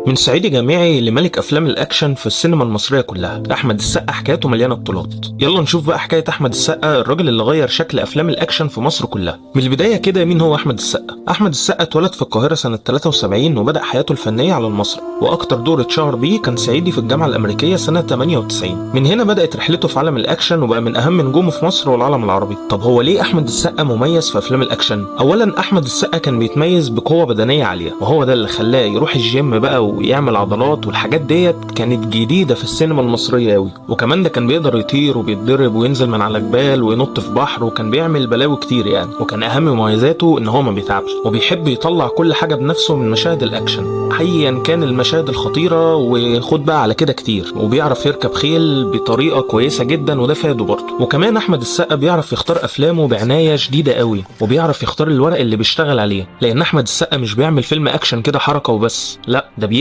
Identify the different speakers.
Speaker 1: من صعيدي جامعي لملك افلام الاكشن في السينما المصرية كلها، احمد السقا حكايته مليانة بطولات. يلا نشوف بقى حكاية احمد السقا، الراجل اللي غير شكل افلام الاكشن في مصر كلها. من البداية كده، مين هو احمد السقا؟ احمد السقا اتولد في القاهرة سنة 73 وبدا حياته الفنية على المسرح، واكتر دور اتشهر بيه كان صعيدي في الجامعة الامريكية سنة 98. من هنا بدات رحلته في عالم الاكشن وبقى من اهم نجومه في مصر والعالم العربي. طب هو ليه احمد السقا مميز في افلام الاكشن؟ اولا، احمد السقا كان بيتميز بقوة بدنية عاليه، وهو ده اللي خلاه يروح الجيم بقى ويعمل عضلات، والحاجات ديت كانت جديدة في السينما المصرية قوي. وكمان ده كان بيقدر يطير وبيتضرب وينزل من على جبال وينط في بحر، وكان بيعمل بلاوي كتير يعني. وكان اهم مميزاته ان هو ما بيتعبش وبيحب يطلع كل حاجة بنفسه من مشاهد الاكشن، ايا كان المشاهد الخطيره، وخد بقى على كده كتير. وبيعرف يركب خيل بطريقة كويسة جدا، وده فاده برضه. وكمان احمد السقا بيعرف يختار افلامه بعناية شديدة قوي، وبيعرف يختار الورق اللي بيشتغل عليه، لان احمد السقا مش بيعمل فيلم اكشن كده حركة وبس، لا ده